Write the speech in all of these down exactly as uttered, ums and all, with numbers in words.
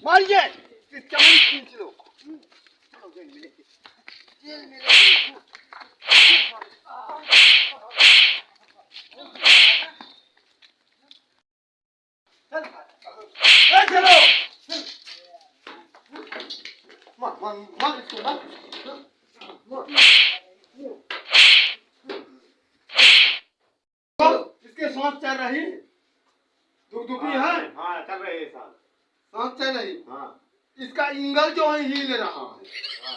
मारिए, इसका मुंह खींच लो। चलो, जेल में लेके, जेल में लेके। चल, ए, चलो। मार, मार, मार इसको, मार। मार। इसके सांस चल रही? दुख दुखी हाँ, है? हाँ, चल रही है सांस। सांस चल रही? हाँ। इसका एंगल जो है, हिल रहा है। हाँ, हाँ।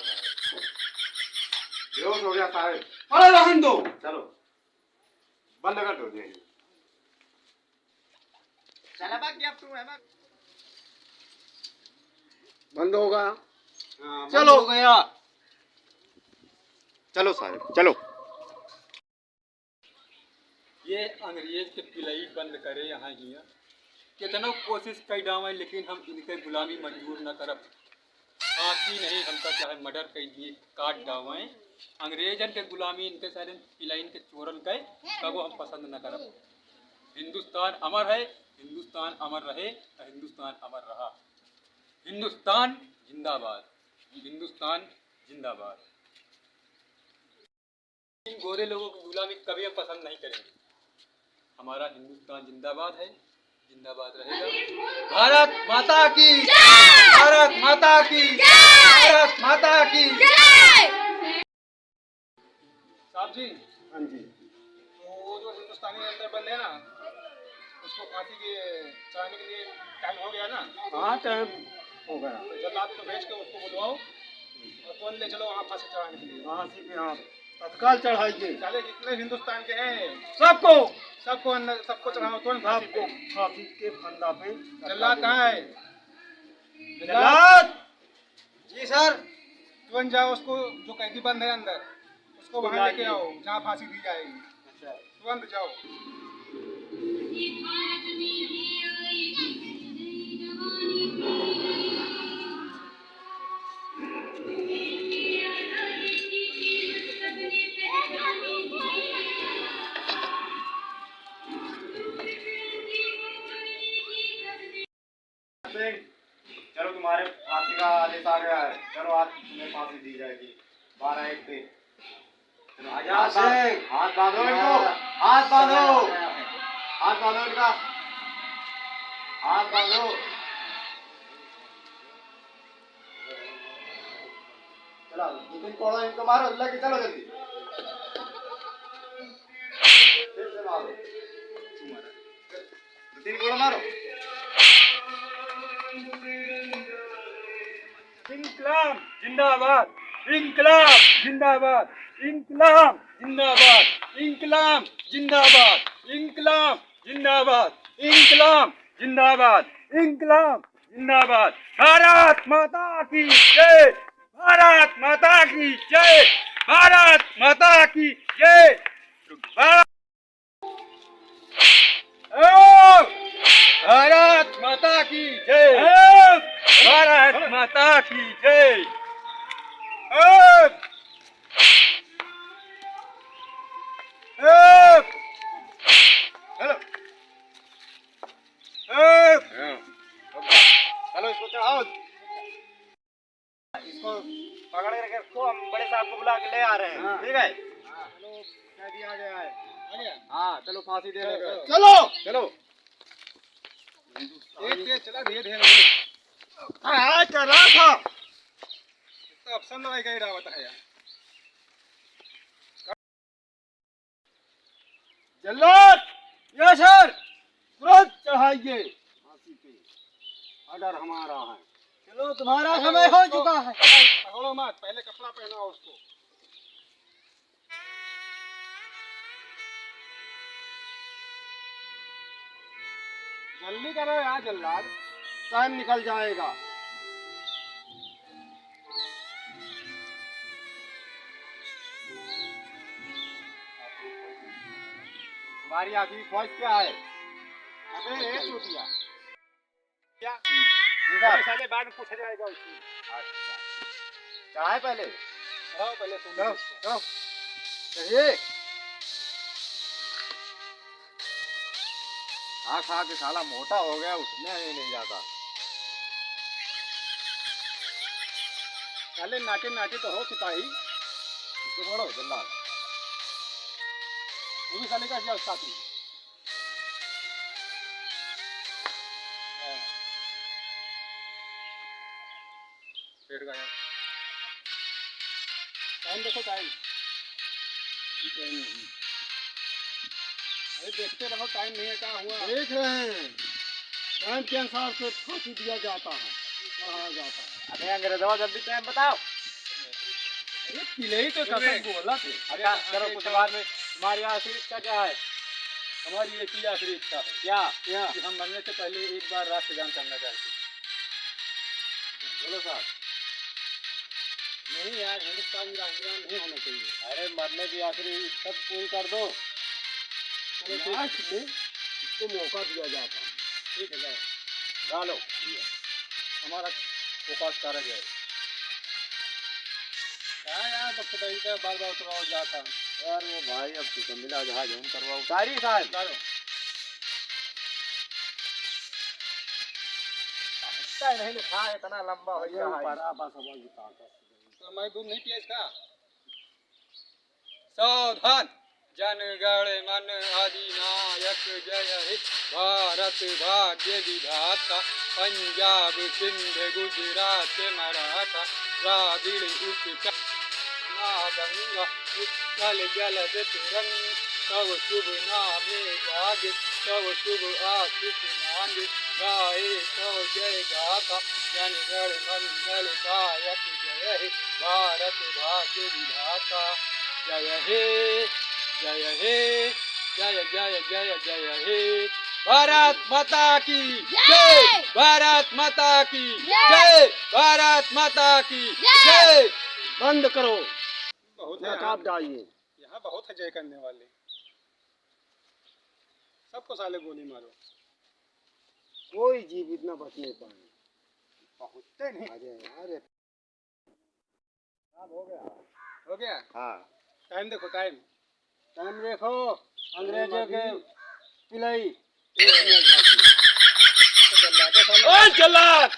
बेहोश हो गया साहब। अरे, रहन दो। चलो, बंद कर दो, जी। चला बा, गया तू, है बा। बंद होगा। हाँ, बंद चलो। हो गया। चलो साहब, चलो। ये अंग्रेज के पिलई बंद करे यहाँ हियाँ। कितनो कोशिश कई डावें, लेकिन हम इनके गुलामी मंजूर न करब। फांसी नहीं, हमका चाहे मर्डर कई दिए, काट डावें। अंग्रेजन के गुलामी, इनके सारे पिलाइन के चोरन के कबो हम पसंद न करब। हिंदुस्तान अमर है, हिंदुस्तान अमर रहे, हिंदुस्तान अमर रहा। हिंदुस्तान जिंदाबाद, हिंदुस्तान जिंदाबाद। इन गोरे लोगों की गुलामी कभी हम पसंद नहीं करेंगे। हमारा हिंदुस्तान जिंदाबाद है, जिंदाबाद रहेगा। भारत माता की जय! भारत माता की जय! भारत माता की जय! साहब जी, हाँ जी। तो वो जो हिंदुस्तानी अंदर बंद है ना, उसको फांसी के चढ़ाने के लिए टाइम हो गया ना? हाँ, टाइम हो गया। तो जल्लाद को भेज के उसको बुलवाओ और तुरंत ले चलो वहाँ फांसी चढ़ाने के लिए। फांसी पे, हाँ, तत्काल चढ़ाइए। साले जितने हिंदुस्तान के हैं, सबको। सबको अंदर, सबको चढ़ाओ तुरंत फांसी पे। सबको फांसी के फंदा पे। जल्लाद कहाँ है? जल्लाद। जी सर। तुरंत जाओ, उसको जो कैदी बंद है अंदर, उसको वहाँ लेके आओ जहाँ फांसी दी जाएगी। अच्छा। तुरंत जाओ। सिंह, चलो, तुम्हारे फांसी का आदेश आ गया है। चलो, आज तुम्हें फांसी दी जाएगी। बारह एक पे। चलो, आजाद हाथ बांध-, सिंह। हाथ बांधो इनको। हाँ। हाथ बांधो। हाँ। हाथ बांधो इनका। हाथ बांधो। चलो, दो तीन कोड़ा इनको मारो, लेके चलो जल्दी। फिर से मारो। दो तीन कोड़ा मारो। इंकलाब जिंदाबाद, इंकलाब जिंदाबाद, इंकलाब जिंदाबाद, इंकलाब जिंदाबाद, इंकलाब जिंदाबाद, इंकलाब जिंदाबाद, इंकलाब जिंदाबाद। भारत माता की जय, भारत माता की जय, भारत माता की जय। भारत, भारत माता की जय, भारत माता की जय। हेलो। ए, हाँ। चलो, इसको चढ़ाओ। इसको पकड़ के रखे, इसको हम बड़े साहब को बुला के ले आ रहे हैं। हाँ। ठीक है? हाँ, चलो, कैदी आ गया है। आ गया? हाँ, चलो, फांसी दे दो। चलो। चलो। एक तेज चला, धीरे, धीरे, धीरे। हाँ, चला था। इतना अफसर लड़ाई का ही रावत है यार। जल्लाद, यस सर, तुरंत चढ़ाइए फांसी पे, ऑर्डर हमारा है। चलो, तुम्हारा समय हो चुका है। पकड़ो मत, पहले कपड़ा पहनाओ उसको। जल्दी करो यार जल्लाद, टाइम निकल जाएगा। तुम्हारी आखिरी ख्वाहिश क्या है? अबे ए चूतिया। क्या? हम्म। अरे साले, बाद में पूछा जाएगा उससे। अच्छा। चाहे पहले? हाँ, पहले सुन लो, लो। चलिए। खा खा के साला मोटा हो गया, उठने ही नहीं जाता। साले नाटे नाटे तो हो सिपाही। इसको छोड़ो, जल्लाद। वो भी साले का क्या साथी? हाँ। पेट का यार। टाइम देखो, टाइम। टाइम नहीं। अरे देखते रहो, टाइम नहीं है, क्या हुआ? देख रहे हैं, टाइम के अनुसार से फांसी दिया जाता है, चढ़ाया जाता है। अरे अंग्रेजवा, जल्दी टाइम बताओ। अरे पिलई तो कसम बोला थे। अच्छा, चलो, कुछ बाद में। तुम्हारी आखिरी इच्छा क्या है? हमारी एक ही आखिरी इच्छा है। क्या? क्या? कि हम मरने से पहले एक बार राष्ट्रगान करना चाहते हैं। बोलो साहब। नहीं यार, हिंदुस्तान में राष्ट्रगान नहीं होना चाहिए। अरे, मरने की आखिरी इच्छा तो पूरी कर दो। चलो, ठीक। लास्ट में इसको मौका दिया जाता है। ठीक है, जाओ। गा लो। हमारा फोकस कर जाए। क्या यार, बस तो इनका बार बार उतराओ जाता। अरे भाई, अब तो मिला जहाज हम करवाओ। तारी साहब। करो। इतना नहीं लिखा है, इतना लंबा हो गया है। ऊपर आ, बस अब और बता, बस। तो हमारे दूध नहीं पिया इसका? सावधान। जनगण मन अधिनायक जय हे, भारत भाग्य विधाता, पंजाब सिंध गुजरात मराठा, द्राविड़ उत्कल गंगा उत्कल जलद तरंग, तव शुभ नामे जागे, तव शुभ आशीष मांगे, गाए तव जय गाथा, जनगण मंगल दायक जय हे, भारत भाग्य विधाता। जय हे, जय हे, जय, जय, जय, जय हे। भारत माता की जय। जय। भारत माता की जय। जय। भारत माता की जय। जय। बंद करो। बहुत है नकाब यहाँ। डालिए। यहाँ बहुत है जय करने वाले। सबको साले गोली मारो। कोई जीवित ना बच नहीं पाए। पहुँचते नहीं। अरे यार, साहब, हो गया। हो गया? हाँ। टाइम देखो, टाइम। टाइम देखो, अंग्रेजों के पिलाई। एक मिनट बाकी है। तो जल्लाद है साला। ओए जल्लाद!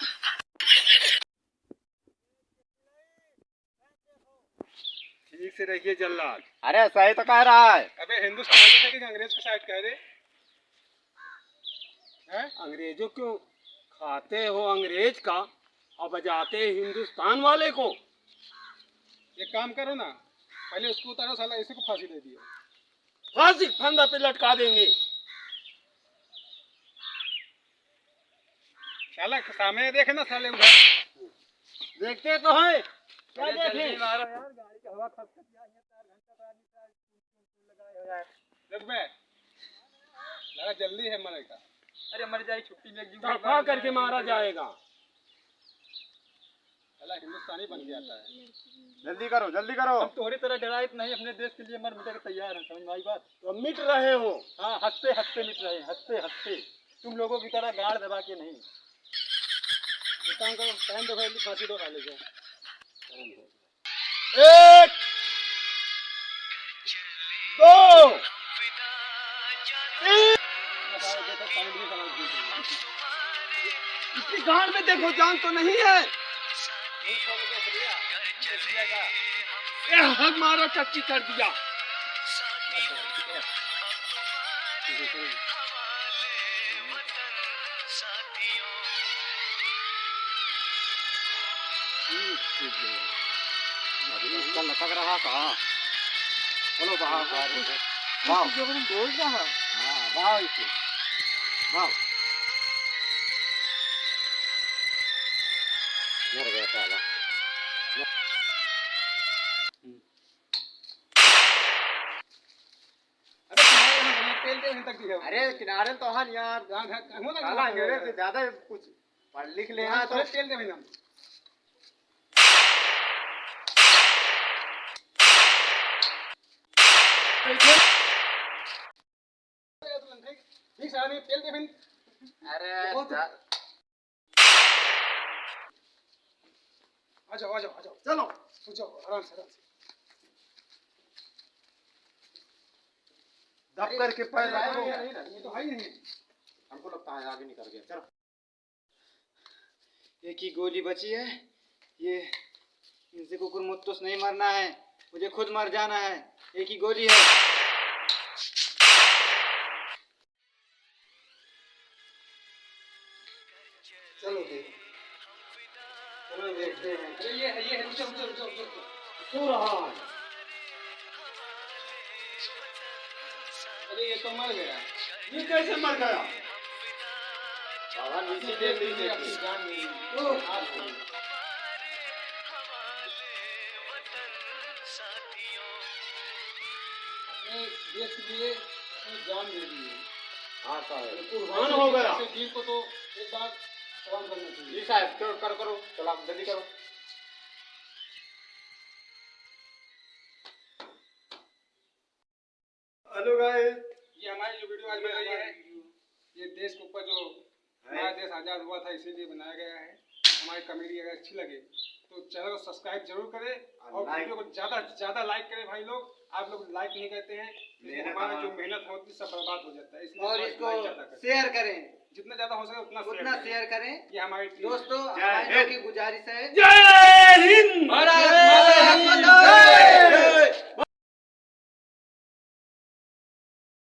ठीक से रहिए जल्लाद। अरे सही तो कह रहा है। अबे हिंदुस्तानी है कि अंग्रेज के साइड कह रहे? हैं? अंग्रेजों को खाते हो अंग्रेज का और बजाते हिंदुस्तान वाले को। एक काम करो ना, पहले उसको उतारो साला, इसी को फांसी दे दियो। फांसी के फंदा पे लटका देंगे। साला सामने देखे ना साले उधर। देखते तो हैं, क्या अरे जल्दी देखें? मारो यार, गाड़ी का हवा खसखस गया है, चार घंटा तो आदमी का लगाए हो यार। देख बे, लगा जल्दी है मरे का। अरे मर जाए छुट्टी में एक दिन तड़पा करके मारा जाएगा। साला हिंदुस्तानी बन के आता है। जल्दी करो, जल्दी करो। हम तोहरे तरह डराइत नहीं, अपने देश के लिए मर मिटे के तैयार हैं, समझ में आई बात? तो मिट रहे हो। हाँ, हंसते हंसते मिट रहे हैं, हंसते हंसते। तुम लोगों की तरह गांड दबा के नहीं। एक काम करो, टाइम देखो, जल्दी फांसी दो साले को। एक, दो, तीन। इसकी गांड में देखो, जान तो नहीं है। ए, हग मारो, टट्टी कर दिया। अभी इसका लटक रहा था। चलो बाहर, बाहर। वाह। जो बोल रहा है। हाँ, वाह इसे। वाह। मर गया साला। अबे तुम्हारे यहाँ बढ़िया तेल अरे किनारे तो हन यार। हाँ, हाँ, हाँ, काला, मेरे से ज्यादा कुछ पढ़ लिख ले हाँ, हैं तो। तेल दे भाई हम। ठीक है, तेल दे भाई। अरे बहुत जा- आ जाओ, आ जाओ, आ जाओ। चलो। आ जाओ, आराम से, आराम से। दब करके पैर अरे, रखो। नहीं, नहीं, नहीं, ये तो है ही नहीं। हमको लगता है आगे निकल गया। चलो। एक ही गोली बची है, ये इनसे कुकुर मुत्तुस नहीं मरना है, मुझे खुद मर जाना है। एक ही गोली है। चलो देख, चलो देखते हैं। अरे ये है, ये है, रुक जा, रुक जा, रुक जा, रुक जा। सो रहा है। अरे ये तो मर गया। ये कैसे मर गया? बाबा नीचे देख लीजिए। अपनी जान नहीं ली। ओह। अपने देश के लिए अपनी जान दे दी है। हाँ साहब। कुर्बान हो गया। ऐसे वीर को तो एक बार सलाम करना चाहिए। जी साहब, करो, करो, करो, सलाम, जल्दी करो। हेलो गाइस, ये हमारी जो वीडियो आज बनाई है, ये देश के ऊपर जो हमारा देश आजाद हुआ था, इसीलिए बनाया गया है। हमारी कॉमेडी अगर अच्छी लगे तो चैनल को सब्सक्राइब जरूर करें और वीडियो को ज्यादा ज्यादा लाइक करें भाई लोग। आप लोग लाइक नहीं करते हैं, इसलिए हमारा जो मेहनत होती है सब बर्बाद हो जाता है। इसलिए और इसको शेयर करें, जितना ज्यादा हो सके उतना उतना शेयर करें। ये हमारी दोस्तों, हमारी गुजारिश है। जय हिंद। भारत माता की जय।